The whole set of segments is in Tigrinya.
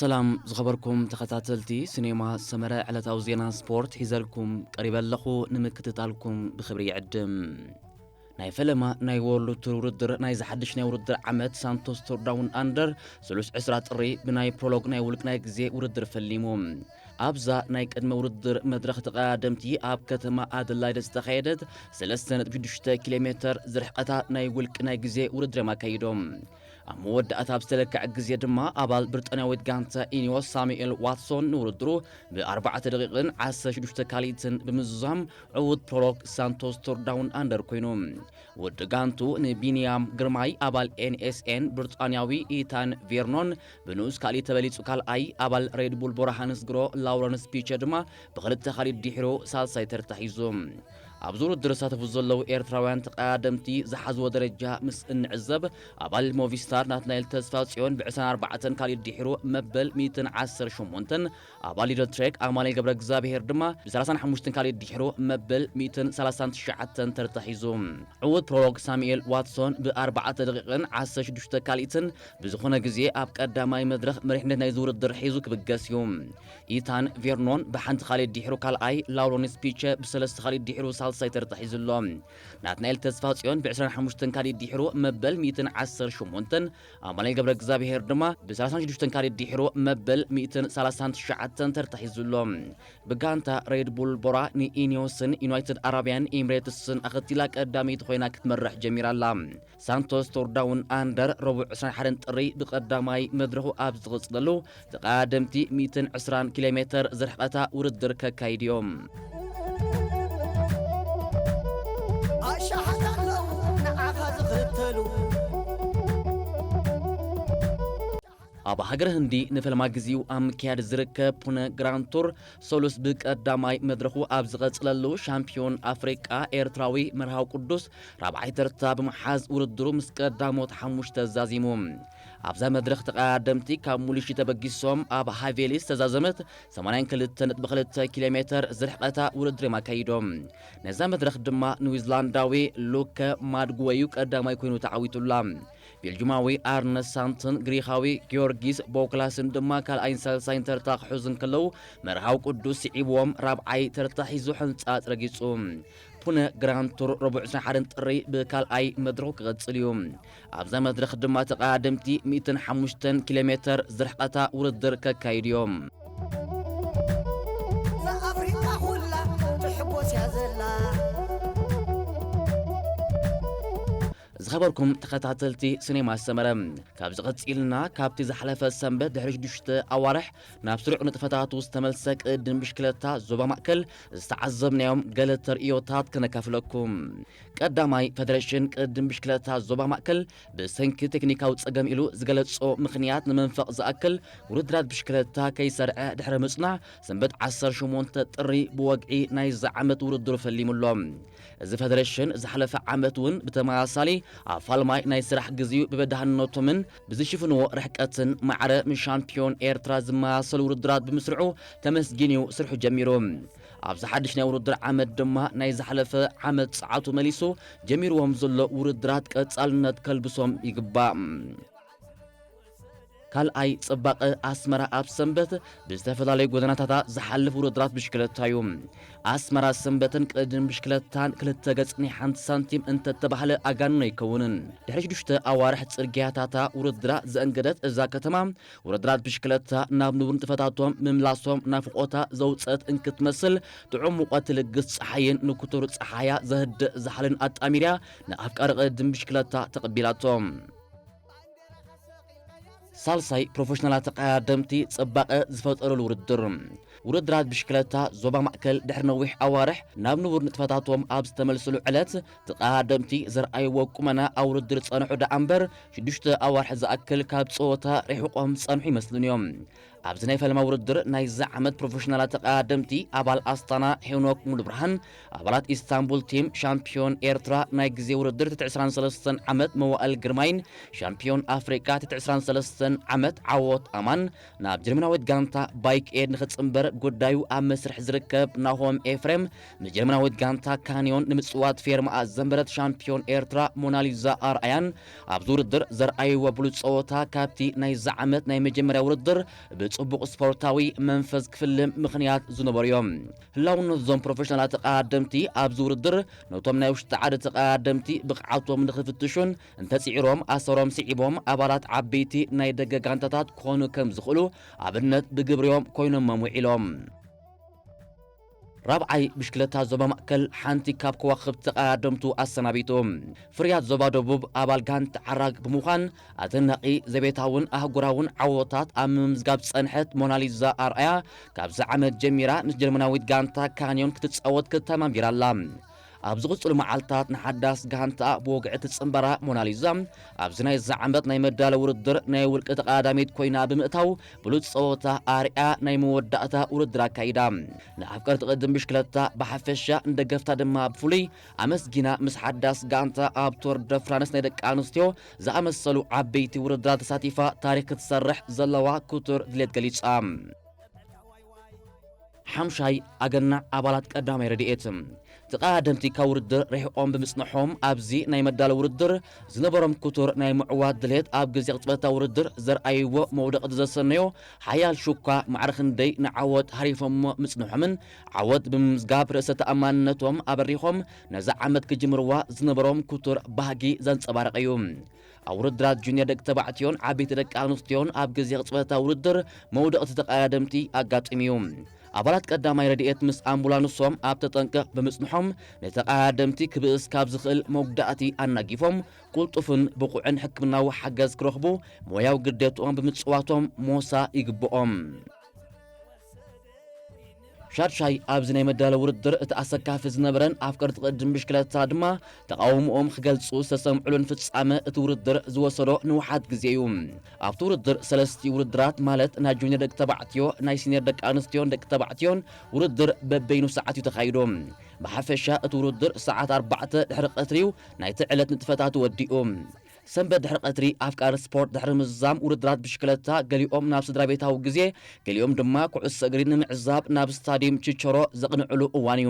ሰላም ዝኸበርኩም ተኸታተልቲ ሲኔማ ሰመረ፣ ዕለታዊ ዜና ስፖርት ሒዘልኩም ቀሪበ ኣለኹ። ንምክትታልኩም ብኽብሪ ይዕድም። ናይ ፈለማ ናይ ወርልድ ቱር ውድድር ናይዚ ሓድሽ ናይ ውድድር ዓመት ሳንቶስ ቱር ዳውን ኣንደር፣ ስሉስ ዕስራ ጥሪ ብናይ ፕሮሎግ ናይ ውልቅ ናይ ግዜ ውድድር ፈሊሙ። ኣብዛ ናይ ቅድመ ውድድር መድረኽ ተቐዳደምቲ ኣብ ከተማ ኣደላይደ ዝተኻየደት ሰለስተ ነጥቢ ሽዱሽተ ኪሎ ሜተር ዝርሕቐታ ናይ ውልቅ ናይ ግዜ ውድድር እዮም ኣካይዶም። ኣብ መወዳእታ ኣብ ዝተለክዐ ግዜ ድማ ኣባል ብሪጣንያዊት ጋንታ ኢኒዮስ ሳሙኤል ዋትሶን ንውድድሩ ብኣርባዕተ ደቂቕን ዓሰርተ ሽዱሽተ ካልኢትን ብምዝዛም ዕዉት ፕሮሎግ ሳንቶስ ቱር ዳውን ኣንደር ኮይኑ። ውዲ ጋንቱ ንቢንያም ግርማይ ኣባል ኤንኤስኤን ብሪጣንያዊ ኢታን ቬርኖን ብንኡስ ካልኢት ተበሊጹ ካልኣይ፣ ኣባል ሬድቡል ቦራ ሃንስ ግሮ ላውረንስ ፒቸ ድማ ብኽልተ ካልኢት ድሒሩ ሳልሳይ ተርታ ሒዙ። ኣብዚ ውድድር ዝሳተፉ ዘለዉ ኤርትራውያን ተቐዳደምቲ ዝሓዝዎ ደረጃ ምስ እንዕዘብ፣ ኣባል ሞቪስታር ናትናኤል ተስፋጽዮን ብ ዕስራን ኣርባዕተን ካልኢት ድሒሩ መበል ሚእትን ዓሰርተ ሸሞንተን፣ ኣባል ሊደል ትሬክ ኣማኑኤል ገብረ እግዚኣብሄር ድማ ብ ሰላሳን ሓሙሽተን ካልኢት ድሒሩ መበል ሚእትን ሰላሳን ትሽዓተን ተርታ ሒዙ። ዕዉት ፕሮሎግ ሳሙኤል ዋትሶን ብ ኣርባዕተ ደቂቕን ዓሰርተ ሽዱሽተ ካልኢትን ብዝኾነ ግዜ ኣብ ቀዳማይ መድረኽ መሪሕነት ናይዚ ውድድር ሒዙ ክብገስ እዩ። ኢታን ቬርኖን ብሓንቲ ካልኢት ድሒሩ ካልኣይ፣ ላውረንስ ፒቸ ብሰለስተ ካልኢት ድሒሩ ሳልሳይ ተርታ ሒዙ ኣሎ። ናትናኤል ተስፋጽዮን ብ ዕስራን ሓሙሽተን ካልኢት ድሒሩ መበል ሚእትን ዓሰርተ ሸሞንተን፣ ኣማኑኤል ገብረ እግዚኣብሄር ድማ ብ ሰላሳን ሽዱሽተን ካልኢት ድሒሩ መበል ሚእትን ሰላሳን ትሽዓተን ተርታ ሒዙ ኣሎ። ብጋንታ ሬድቡል ቦራ ንኢኒዮስን ዩናይትድ ኣረብያን ኤሚሬትስን ኣኸቲላ ቀዳመይቲ ኮይና ክትመርሕ ጀሚራ ኣላ። ሳንቶስ ቱር ዳውን ኣንደር ረቡዕ ዕስራን ሓደን ጥሪ ብቐዳማይ መድረኹ ኣብ ዝቕጽለሉ፣ ተቐዳደምቲ ሚእትን ዕስራን ኪሎ ሜተር ዝርሕቐታ ውድድር ከካይድ እዮም። ኣሻሓት ኣለዉ ንዓኻ ዝኽተሉ። ኣብ ሃገረ ህንዲ ንፈለማ ግዜኡ ኣብ ምክያድ ዝርከብ ፑነ ግራንድ ቱር ሰሉስ ብቀዳማይ መድረኹ ኣብ ዝቐጽለሉ፣ ሻምፒዮን ኣፍሪቃ ኤርትራዊ መርሃዊ ቅዱስ ራብዓይ ተርታ ብምሓዝ ውድድሩ ምስ ቀዳሞት ሓሙሽተ ዛዚሙ። ኣብዛ መድረኽ ተቐዳደምቲ ካብ ሙሊሺ ተበጊሶም ኣብ ሃቬሊ ዝተዛዘመት ሰማንያን ክልተ ነጥቢ ክልተ ኪሎ ሜተር ዝርሕቐታ ውድድር እዮም ኣካይዶም። ነዛ መድረኽ ድማ ኒውዚላንዳዊ ሉከ ማድጉወዩ ቀዳማይ ኮይኑ ተዓዊቱላ። ቤልጁማዊ ኣርነ ሳንትን ግሪኻዊ ጊዮርጊስ ቦክላስን ድማ ካልኣይን ሳልሳይን ተርታ ክሕዙ እንከለዉ፣ መርሃዊ ቅዱስ ስዒብዎም ራብዓይ ተርታ ሒዙ ሕንጻጽ ረጊጹ። ፑነ ግራንድ ቱር ረቡዕ ዕስራን ሓደን ጥሪ ብካልኣይ መድረኹ ክቐጽል እዩ። ኣብዛ መድረኽ ድማ ተቐዳደምቲ ሚእትን ሓሙሽተን ኪሎ ሜተር ዝርሕቐታ ውድድር ከካይዱ እዮም። ንኣፍሪቃ ኩላ ትሕጎስ እያ ዘላ። ዝኸበርኩም ተኸታተልቲ ሲኔማ ሰመረ፣ ካብዚ ቀጺልና ካብቲ ዝሓለፈ ሰንበት ድሕሪ ሽዱሽተ ኣዋርሕ ናብ ስሩዕ ንጥፈታቱ ዝተመልሰ ቅድድም ብሽክለታ ዞባ ማእከል ዝተዓዘብናዮም ገለ ተርእዮታት ከነካፍለኩም። ቀዳማይ፣ ፈደረሽን ቅድድም ብሽክለታ ዞባ ማእከል ብሰንኪ ቴክኒካዊ ጸገም ኢሉ ዝገለጾ ምኽንያት ንመንፈቕ ዝኣክል ውድድራት ብሽክለታ ከይሰርዐ ድሕሪ ምጽናሕ፣ ሰንበት ዓሰርተ ሸሞንተ ጥሪ ብወግዒ ናይዚ ዓመት ውድድሩ ፈሊሙ ኣሎ። እዚ ፈደረሽን ዝሓለፈ ዓመት እውን ብተመሳሳሊ ኣብ ፋልማይ ናይ ስራሕ ግዜኡ ብበዳህነቶምን ብዝሽፍንዎ ርሕቀትን ማዕረ ምስ ሻምፒዮን ኤርትራ ዝመሳሰሉ ውድድራት ብምስርዑ ተመስጊኑ እዩ ስርሑ ጀሚሩ። ኣብዚ ሓድሽ ናይ ውድድር ዓመት ድማ ናይ ዝሓለፈ ዓመት ጸዓቱ መሊሱ ጀሚርዎም ዘሎ ውድድራት ቀጻልነት ከልብሶም ይግባእ። ካልኣይ፣ ጽባቐ ኣስመራ ኣብ ሰንበት ብዝተፈላለዩ ጎደናታታ ዝሓልፍ ውድድራት ብሽክለታ እዩ። ኣስመራ ሰንበትን ቅድድም ብሽክለታን ክልተ ገጽ ናይ ሓንቲ ሳንቲም እንተተባህለ ኣጋንኖ ኣይከውንን። ድሕሪ ሽዱሽተ ኣዋርሕ ጽርግያታታ ውድድራ ዘእንገደት እዛ ከተማ፣ ውድድራት ብሽክለታ ናብ ንቡር ንጥፈታቶም ምምላሶም ናፍቖታ ዘውጸት እንክትመስል፣ ጥዑም ሙቐት ትልግስ ጸሓይን ንክቱር ጸሓያ ዘህድእ ዛሕልን ኣጣሚርያ ንኣፍቃሪ ቅድድም ብሽክለታ ተቐቢላቶም። ሳልሳይ፣ ፕሮፌሽናላት ተቐዳደምቲ ጽባቐ ዝፈጠረሉ ውድድር። ውድድራት ብሽክለታ ዞባ ማእከል ድሕሪ ነዊሕ ኣዋርሕ ናብ ንቡር ንጥፈታቶም ኣብ ዝተመልስሉ ዕለት፣ ተቐዳደምቲ ዘርኣይዎ ቁመና ኣብ ውድድር ጸንሑ ደኣ እምበር፣ ሽዱሽተ ኣዋርሕ ዝኣክል ካብ ጸወታ ርሒቖም ዝጸንሑ ይመስሉን እዮም። ኣብዚ ናይ ፈለማ ውድድር ናይዚ ዓመት ፕሮፌሽናላት ተቐዳደምቲ፣ ኣባል ኣስታና ሄኖክ ሙሉብርሃን፣ ኣባላት ኢስታንቡል ቲም፣ ሻምፒዮን ኤርትራ ናይ ግዜ ውድድር ትሕቲ ዕስራን ሰለስተን ዓመት መዋእል ግርማይን ሻምፒዮን ኣፍሪቃ ትሕቲ ዕስራን ሰለስተን ዓመት ዓወት ኣማን፣ ናብ ጀርመናዊት ጋንታ ባይክ ኤድ ንኽጽንበር ጉዳዩ ኣብ መስርሕ ዝርከብ ናሆም ኤፍሬም፣ ንጀርመናዊት ጋንታ ካንዮን ንምጽዋት ፌርማኣ ዘንበረት ሻምፒዮን ኤርትራ ሞናሊዛ ኣርኣያን ኣብዚ ውድድር ዘርኣይዎ ብሉጽ ጸወታ፣ ካብቲ ናይዚ ዓመት ናይ መጀመርያ ውድድር ጽቡቕ ስፖርታዊ መንፈስ ክፍልም ምኽንያት ዝነበሩ እዮም። ህላውነት እዞም ፕሮፌሽናላት ተቐዳደምቲ ኣብዚ ውድድር ነቶም ናይ ውሽጢ ዓዲ ተቐዳደምቲ ብቕዓቶም ንኽፍትሹን እንተጽዒሮም ኣሰሮም ስዒቦም ኣባላት ዓበይቲ ናይ ደገ ጋንታታት ክኾኑ ከም ዝኽእሉ ኣብነት ብግብሪኦም ኮይኖሞም ውዒሎም። ራብዓይ ብሽክለታ ዞባ ማእከል ሓንቲ ካብ ከዋኽብቲ ተቐዳደምቱ ኣሰናቢቱ። ፍርያት ዞባ ደቡብ ኣባል ጋንታ ዓራግ ብምዃን ኣደናቒ ዘቤታውን ኣህጉራውን ዓወታት ኣብ ምምዝጋብ ዝጸንሐት ሞናሊዛ ኣርኣያ ካብዚ ዓመት ጀሚራ ምስ ጀርመናዊት ጋንታ ካንዮን ክትጻወት ክተማሚራ ኣላ። ኣብ ዝቕጽሉ መዓልታት ንሓዳስ ጋንታ ብወግዒ ትጽንበራ ሞናሊዛ ኣብዚ ናይዚ ዓመት ናይ መዳለ ውድድር ናይ ውልቂ ተቐዳዳሚት ኮይና ብምእታው ብሉጽ ጸወታ ኣርያ ናይ መወዳእታ ውድድር ኣካይዳ። ንኣፍቀርቲ ቅድም ብሽክለታ ብሓፈሻ ንደገፍታ ድማ ብፍሉይ ኣመስጊና ምስ ሓዳስ ጋንታ ኣብ ቶር ደ ፍራንስ ናይ ደቂ ኣንስትዮ ዝኣመሰሉ ዓበይቲ ውድድራት ተሳቲፋ ታሪክ ክትሰርሕ ዘለዋ ክቱር ድሌት ገሊጻ። ሓምሻይ ኣገናዕ ኣባላት ቀዳማይ ረድኤት። ተቐዳደምቲ ካብ ውድድር ርሒቖም ብምጽንሖም ኣብዚ ናይ መዳሎ ውድድር ዝነበሮም ክቱር ናይ ምዕዋት ድሌት ኣብ ግዜ ቅጽበታ ውድድር ዘርኣይዎ መውደቕቲ ዘሰነዮ ሓያል ሹኳ ማዕረ ክንደይ ንዓወት ሃሪፎሞ ምጽንሖምን ዓወት ብምምዝጋብ ርእሰ ተኣማንነቶም ኣበሪኾም ነዛ ዓመት ክጅምርዋ ዝነበሮም ክቱር ባህጊ ዘንጸባረቐ እዩ። ኣብ ውድድራት ጁኒየር ደቂ ተባዕትዮን ዓበይቲ ደቂ ኣንስትዮን ኣብ ግዜ ቅጽበታ ውድድር መውደቕቲ ተቐዳደምቲ ኣጋጢሙ እዩ። ኣባላት ቀዳማይ ረድኤት ምስ ኣምቡላንሶም ኣብ ተጠንቀቕ ብምጽንሖም ንተቐዳደምቲ ክብእስ ካብ ዝኽእል መጉዳእቲ ኣናጊፎም ቅልጡፍን ብቑዕን ሕክምናዊ ሓገዝ ክረኽቡ ሞያዊ ግዴትኦም ብምጽዋቶም ሞሳ ይግብኦም። ሻድሻይ ኣብዚ ናይ መዳሎ ውድድር እቲ ኣሰካፊ ዝነበረን ኣፍቀርቲ ቅድም ብሽክለታ ድማ ተቓውሞኦም ክገልጹ ዝተሰምዕሉን ፍጻመ እቲ ውድድር ዝወሰዶ ንውሓት ግዜ እዩ። ኣብቲ ውድድር ሰለስቲ ውድድራት ማለት ናይ ጁኒየር ደቂ ተባዕትዮ፣ ናይ ሲኒየር ደቂ ኣንስትዮን ደቂ ተባዕትዮን ውድድር በበይኑ ሰዓት እዩ ተኻይዱ። ብሓፈሻ እቲ ውድድር ሰዓት ኣርባዕተ ድሕሪ ቀትሪ እዩ ናይቲ ዕለት ንጥፈታት ወዲኡ። ሰንበት ድሕሪ ቀትሪ ኣፍቃሪ ስፖርት ድሕሪ ምዝዛም ውድድራት ብሽክለታ ገሊኦም ናብ ስድራ ቤታዊ ግዜ ገሊኦም ድማ ኩዕሶ እግሪ ንምዕዛብ ናብ ስታዲየም ችቸሮ ዘቕንዕሉ እዋን እዩ።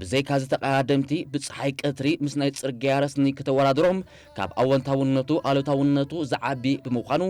ብዘይካዚ ተቐዳደምቲ ብፀሓይ ቀትሪ ምስ ናይ ፅርግያ ረስኒ ከተወዳድሮም ካብ ኣወንታውነቱ ኣሉታውነቱ ዝዓቢ ብምዃኑ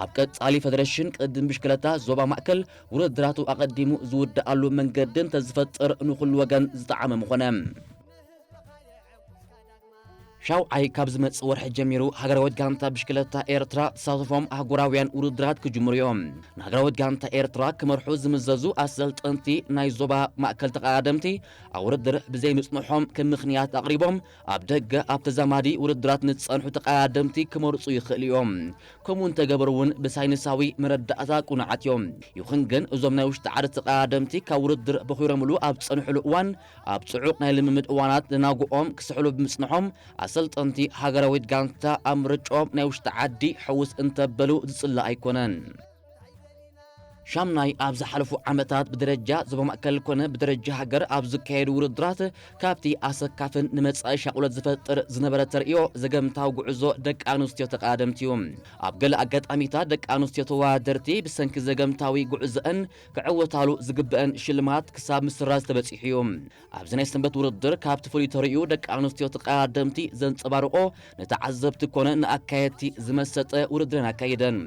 ኣብ ቀፃሊ ፌደሬሽን ቅድም ብሽክለታ ዞባ ማእከል ውድድራቱ ኣቐዲሙ ዝውድኣሉ መንገዲ እንተዝፈጥር ንኹሉ ወገን ዝጠዓመ ምኾነ። ሻውዓይ ካብ ዝመጽእ ወርሒ ጀሚሩ ሃገራዊት ጋንታ ብሽክለታ ኤርትራ ተሳትፎም ኣህጉራውያን ውድድራት ክጅምሩ እዮም። ንሃገራዊት ጋንታ ኤርትራ ክመርሑ ዝምዘዙ ኣሰልጠንቲ ናይ ዞባ ማእከል ተቐዳደምቲ ኣብ ውድድር ብዘይ ምጽንሖም ከም ምኽንያት ኣቕሪቦም ኣብ ደገ ኣብ ተዛማዲ ውድድራት ንዝጸንሑ ተቐዳደምቲ ክመርጹ ይኽእሉ እዮም። ከምኡ እንተገበሩ እውን ብሳይንሳዊ መረዳእታ ቅኑዓት እዮም። ይኹን ግን እዞም ናይ ውሽጢ ዓዲ ተቐዳደምቲ ካብ ውድድር በኺሮምሉ ኣብ ዝጸንሕሉ እዋን ኣብ ጽዑቕ ናይ ልምምድ እዋናት ዘናግኦም ክስሕሉ ብምጽንሖም ኣሰልጠንቲ ሃገራዊት ጋንታ ኣብ ምርጫኦም ናይ ውሽጢ ዓዲ ሕውስ እንተበሉ ዝጽላእ ኣይኮነን። ሻምናይ ኣብ ዝሓለፉ ዓመታት ብደረጃ ዞባ ማእከል ኮነ ብደረጃ ሃገር ኣብ ዝካየዱ ውድድራት ካብቲ ኣሰካፍን ንመጻኢ ሻቕሎት ዝፈጥር ዝነበረ ተርእዮ ዘገምታዊ ጉዕዞ ደቂ ኣንስትዮ ተቐዳደምቲ እዩ። ኣብ ገለ ኣጋጣሚታት ደቂ ኣንስትዮ ተወዳደርቲ ብሰንኪ ዘገምታዊ ጉዕዞአን ክዕወታሉ ዝግበአን ሽልማት ክሳብ ምስራዝ ተበጺሑ እዩ። ኣብዚ ናይ ሰንበት ውድድር ካብቲ ፍሉይ ተርእዩ ደቂ ኣንስትዮ ተቐዳደምቲ ዘንጸባርቆ ንተዓዘብቲ ኮነ ንኣካየድቲ ዝመሰጠ ውድድረን ኣካይደን።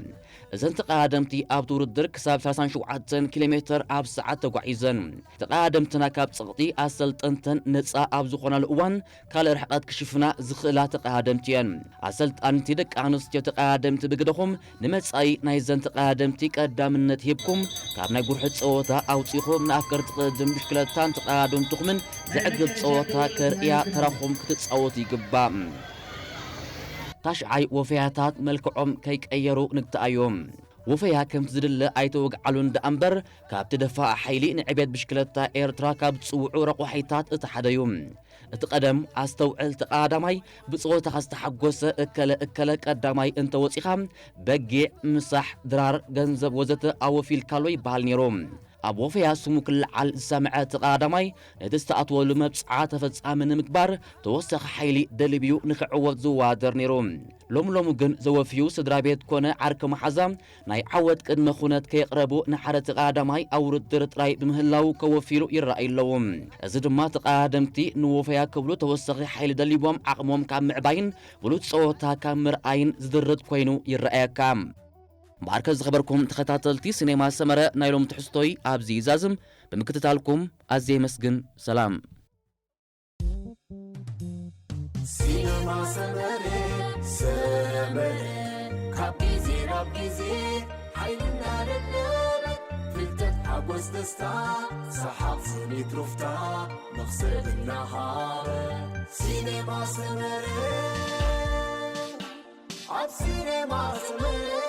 እዘን ተቐዳደምቲ ኣብቲ ውድድር ክሳብ ሰላሳን ሸውዓተን ኪሎ ሜትር ኣብ ሰዓት ተጓዒዘን። ተቐዳደምትና ካብ ጸቕጢ ኣሰልጠንተን ነጻ ኣብ ዝኾናሉ እዋን ካልእ ርሕቐት ክሽፍና ዝኽእላ ተቐዳደምቲ እየን። ኣሰልጣንቲ ደቂ ኣንስትዮ ተቐዳደምቲ ብግደኹም ንመጻኢ ናይዘን ተቐዳደምቲ ቀዳምነት ሂብኩም ካብ ናይ ጉርሒ ጸወታ ኣውጺኹም ንኣፍቀርቲ ቅድም ብሽክለታን ተቐዳደምትኹምን ዘዕግብ ጸወታ ከርእያ ተራኹም ክትጻወቱ ይግባእ። ታሽዓይ ወፈያታት መልክዖም ከይቀየሩ ንግታኣዮም። ወፈያ ከምቲ ዝድለ ኣይተወግዓሉን ደኣ እምበር ካብቲ ደፋእ ሓይሊ ንዕቤት ብሽክለታ ኤርትራ ካብ ዝጽውዑ ረቋሒታት እቲ ሓደ እዩ። እቲ ቀደም ኣስተውዕል ተቐዳዳማይ ብጸወታኻ ዝተሓጎሰ እከለ እከለ ቀዳማይ እንተወጺኻ በጊዕ፣ ምሳሕ፣ ድራር፣ ገንዘብ ወዘተ ኣወፊልካሎ ይበሃል ነይሩ። ኣብ ወፈያ ስሙ ክለዓል ዝሰምዐ ተቐዳዳማይ ነቲ ዝተኣትወሉ መብጽዓ ተፈጻሚ ንምግባር ተወሳኺ ሓይሊ ደልብዩ ንኽዕወት ዝወዳደር ነይሩ። ሎሚ ሎሚ ግን ዘወፍዩ ስድራ ቤት ኮነ ዓርኪ መሓዛ ናይ ዓወት ቅድመ ኩነት ከየቕረቡ ንሓደ ተቐዳዳማይ ኣብ ውድድር ጥራይ ብምህላው ከወፍይሉ ይረኣዩ ኣለዉ። እዚ ድማ ተቐዳደምቲ ንወፈያ ክብሉ ተወሳኺ ሓይሊ ደሊቦም ዓቕሞም ካብ ምዕባይን ብሉጽ ጸወታ ካብ ምርኣይን ዝድርት ኮይኑ ይረኣየካ። እምበኣርከ ዝኸበርኩም ተኸታተልቲ ሲኔማ ሰመረ፣ ናይ ሎም ትሕዝቶይ ኣብዚ ይዛዝም። ብምክትታልኩም ኣዝየ የመስግን። ሰላም። ሲነማ ሰመረ ሰመረ ካብ ግዜ ናብ ግዜ ሓይልና ለለበ ፍልጠት ሓጎስ ደስታ ሰሓቕ ስኒት ሩፍታ መኽሰብ እናሃበ ሲነማ ሰመረ ኣብ ሲነማ ሰመረ